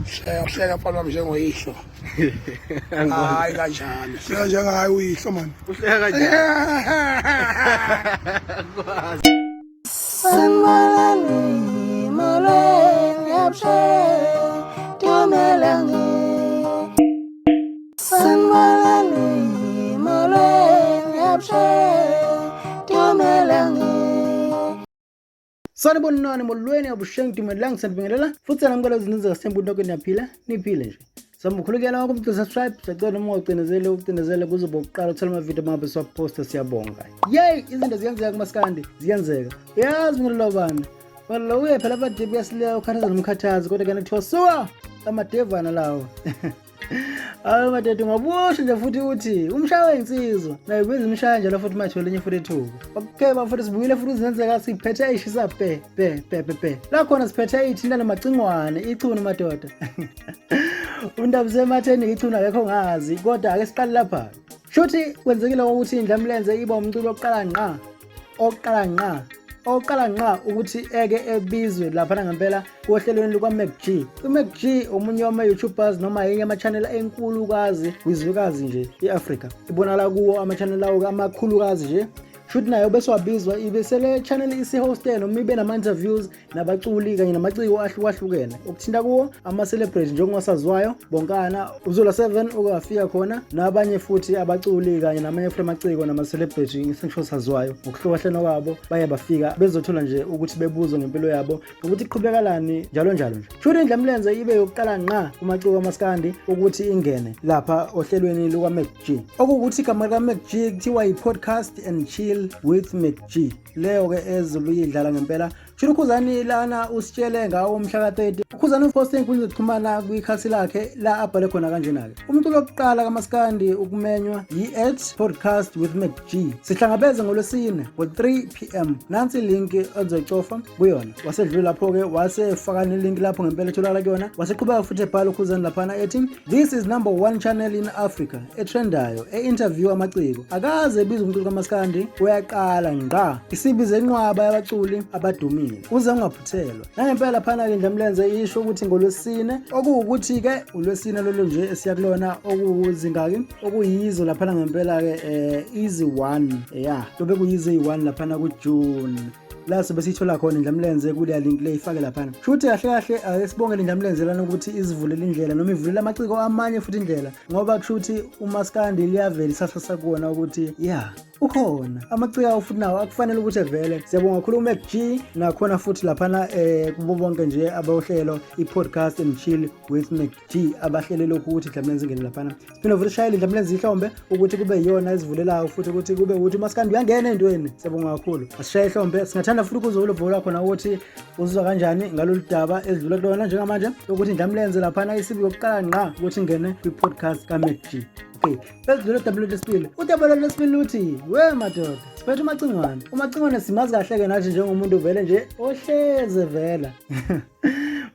Hleka hleka mfana wami njengoyihlo. Hayi kanjalo. Hleka njengaye uyihlo mani. Uhleka kanjani? Sanibonani, molweni, abusheni, dumelang. Sanibonani, molweni, abusheni, dumelang. Sanibonani molweni abusheng dumelang sanibingelela futhi sanamukela izinto zikaSthembu nonke niyaphila niphile nje. Samkhulukela wonke umuntu subscribe siyacela noma ungacinezeli ucinezele kuzoba ukuqala uthola amavidiyo mangabe siwaposta siyabonga. Yey izinto ziyenzeka kumaskandi ziyenzeka. Yazi mina lo bani. Wala uye phela abadibi kuyasileya ukhathaza nomkhathazi kodwa kana kuthiwa suka amadevana lawo. Hayi madoda ungabosha nje futhi uthi umshaya wensizwa naye kwenza imishaya njalo futhi manje elinye futhi ithuba. Okay bafethu sibuyile futhi uzenzeka siphethe ishisa pe pe pe pe pe. La khona siphethe ithinta namacingwane ichunu madoda. Undaba sematheni ichunu akekho ngazi kodwa ake siqale lapha. Shuthi kwenzekile ukuthi indlamlenze iba umculo oqala ngqa oqala ngqa oqala ngqa ukuthi eke ebizwe laphana ngempela ohlelweni lukaMac G. UMac G omunye wama-YouTubers noma yenye ama-channel enkulukazi kwizwekazi nje i-Afrika. Ibonakala kuwo ama-channel awo amakhulukazi nje. Shuthi nayo bese wabizwa ibe sele channel isihoste noma ibe nama-interviews nabaculi kanye namaciko ahlukahlukene. Okuthinta kuwo ama-celebrity njengosaziwayo bonkana uZola 7 okafika khona nabanye futhi abaculi kanye namanye futhi amaciko nama-celebrity ngisho saziwayo ngokuhlukahlukana kwabo baye bafika bezothola nje ukuthi bebuzwe ngempilo yabo ukuthi iqhubekalani njalo njalo nje. Shuthi indlamlenze ibe yokuqala ngqa kumaciko amaskandi ukuthi ingene lapha ohlelweni lukaMac G. Okuwukuthi igama likaMac G kuthiwa yi-podcast and chill with Mac G. Leyo-ke ezobe idlala ngempela. Shuthi uKhuzani lana usitshele ngawo umhla ka-30. Ukhuzani uposte ey'nkundleni zokuxhumana kwikhasi lakhe la abhale khona kanjena-ke. Umculo wokuqala kamaskandi ukumenywa yi-at podcast with Mac G. Sihlangabeze ngolwesine ngo-3 pm. Nansi ilink ozoyicofa kuyona. Wasedlula lapho-ke wasefaka nelink lapho ngempela etholakala kuyona. Waseqhubeka futhi ebhala uKhuzani laphana ethi this is number one channel in Africa etrendayo e-interview amaciko. Akaze ebiza umculo kamaskandi uyaqala ngqa. Isibize inqwaba yabaculi abadumile. Uze ungaphuthelwa. Nangempela laphana-ke indlamlenze isho ukuthi ngolwesine okuwukuthi-ke ulwesine lolu nje esiya kulona okuwuzingaki okuyizo laphana ngempela-ke easy one ya lobe kuyizo eyi-one laphana kuJune la sobe siyithola khona indlamlenze kuleya link le ifake laphana. Shuthi kahle kahle ake sibongele indlamlenze lana ukuthi izivulele indlela noma ivulele amaciko amanye futhi indlela ngoba kusho ukuthi umaskandi liyavela isasasa kuwona ukuthi ya ukhona amaciko awo futhi nawo akufanele ukuthi evele. Siyabonga kakhulu uMac G nakhona futhi laphana kubo bonke nje abohlelo i-podcast and chill with Mac G abahlele lokhu ukuthi indlamlenze ingene laphana. Siphinde futhi sishayele indlamlenze ihlombe ukuthi kube yiyona ezivulelayo futhi ukuthi kube ukuthi umaskandi uyangena entweni. Siyabonga kakhulu. Asishaye ihlombe. Singathanda futhi ukuzwa ulovo lwakho na ukuthi uzizwa kanjani ngalolu daba ezidlula kulona njengamanje ukuthi indlamlenze laphana isibi yokuqala ngqa ukuthi ingene kwi-podcast kaMac G. Okay, besidlula udaba lwesibili. Udaba lwesibili luthi we madoda siphethe umacingwane. Umacingwane simazi kahle-ke nathi njengomuntu vele nje ohleze vela.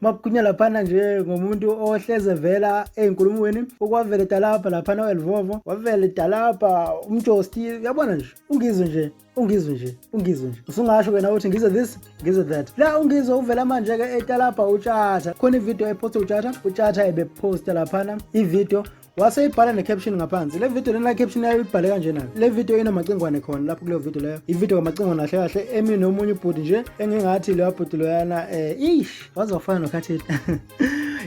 Makukhulunywa laphana nje ngomuntu ohleze vela ey'nkulumweni okwavele dalapha laphana u-Elvovo wavele dalapha umjosti uyabona nje ungizwe nje ungizwe nje ungizwe nje usungasho wena uthi ngizwe this ngizwe that la ungizwe uvela manje-ke etalapha utshatha khona ividiyo ephosta utshatha utshatha ebephosta laphana ividiyo wase ibhala ne-caption ngaphansi. Le video lena caption yayo ibhale kanjena. Le video inamacingwane khona lapho kuleyo video leyo. Ivideo kamacingwane kahle kahle emi nomunye ubhuti nje engingathi leyo bhuti loyana ish waze wafana nokhathini.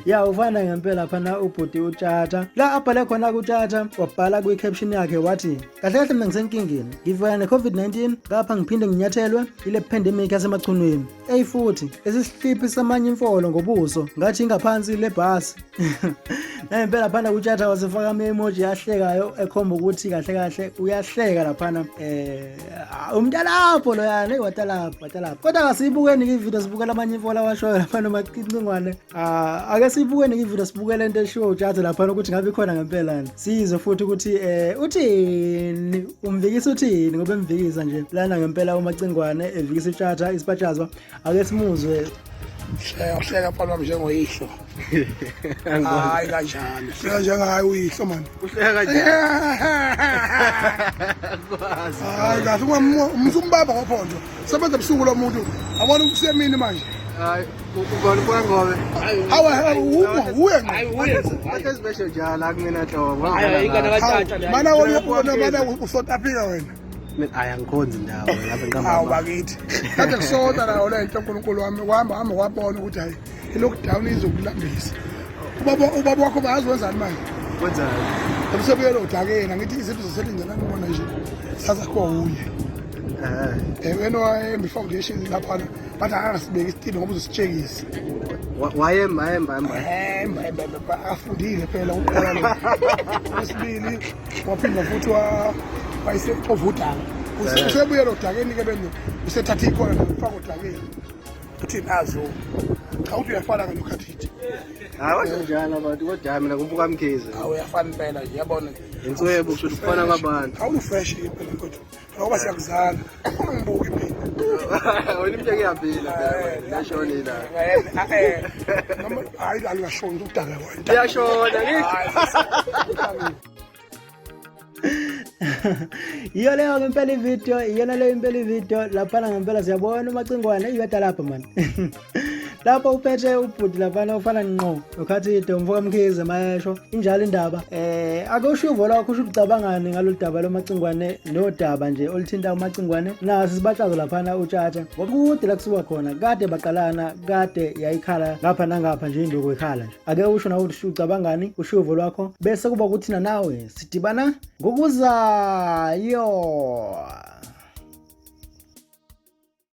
Ya ufana ngempela phana ubhuti uTshatha. La abhale khona kuTshatha wabhala kwi-caption yakhe wathi kahle kahle mina ngisenkingeni ngivana ne-COVID-19 ngapha ngiphinde nginyathelwe ile pandemic yasemachunwini. Eyi futhi lesi samanye imfolo ngobuso ngathi ingaphansi lebhasi. Nangempela phana kuTshatha wasefaka ama-emoji ahlekayo ekhomba ukuthi kahle kahle uyahleka laphana umntalapho loyana eyi watalapho watalapho. Kodwa kasiyibukeni ividiyo sibukela amanye imfolo awashoyo laphana umacingwane. Ake siyibukeni ividiyo sibukele into eshiwo uTshatha laphana ukuthi ngabe ikhona ngempela ni. Sizwe futhi ukuthi uthini umvikisa uthini ngoba emvikisa nje lana ngempela umacingwane evikisa uTshatha isipatshazwa ake simuzwe. Hleka hleka mfana wami njengoyihlo. Hayi kanjalo. Hleka njengaye uyihlo mani. Uhleka kanjani? Hayi kahle ungamusumbamba ngophondo. Sebenza ebusuku lo muntu. Abona ukusemini manje. Hayi, ubona kwangobe. Hawa hawa uye ngqo. Bathe sibeshe njalo akumina nhlobo. Hayi, ingane kaTshatha le. Mana wona mana uSouth Africa wena. Mina hayi angikhonzi indawo lapha ngiqamba. Hawu bakithi. Kade kusonta nayo le nto uNkulunkulu wami wahamba hamba wabona ukuthi hayi i-lockdown izokulambisa. Ubaba wakho bayazi wenzani manje? Wenzani? Emsebuyelo udakeni angithi izinto zaselindelani ubona nje sazakhiwa wuye. Eh. Wena wayembi foundation laphana bathi akasibeki isitini ngoba uzositshekisa. Wayemba emba emba. Emba emba emba akafundile phela ukuqala lo. Wesibili waphinda futhi wayesexova udaka. Usebuyela odakeni ke beno usethatha ikhona nokufaka odakeni. Uthi nazo. Cha uthi uyafana ke lokhathithi. Hayi washo njalo abantu kodwa hayi mina kumbuka Mkhize. Hawu uyafana impela nje yabona. Inswebo kusho ukufana kwabantu. Awulu fresh ke phela mfowethu. Ngoba siyakuzala. Ungibuki mina. Wena into kuyaphila phela. Lashona la. Eh. Noma hayi alingashoni udaka wena. Liyashona ngithi. Yiyo leyo ngempela ividiyo, iyona leyo impela ividiyo laphana ngempela siyabona uMacingwane iyodwa lapha mani. Lapho uphethe ubhuti laphana ufana ngqo nokhathide umfoka Mkhize mayesho injalo indaba. Ake usho uvo lwakho usho ucabangani ngalolu daba loMacingwane nodaba nje oluthinta uMacingwane. Nasi sibatshazo laphana uTshatha ngoba kude la kusuka khona kade baqalana kade yayikhala ngapha nangapha nje induku ikhala nje. Ake usho nawe ukuthi ucabangani usho uvo lwakho bese kuba kuthina nawe sidibana ngokuzayo.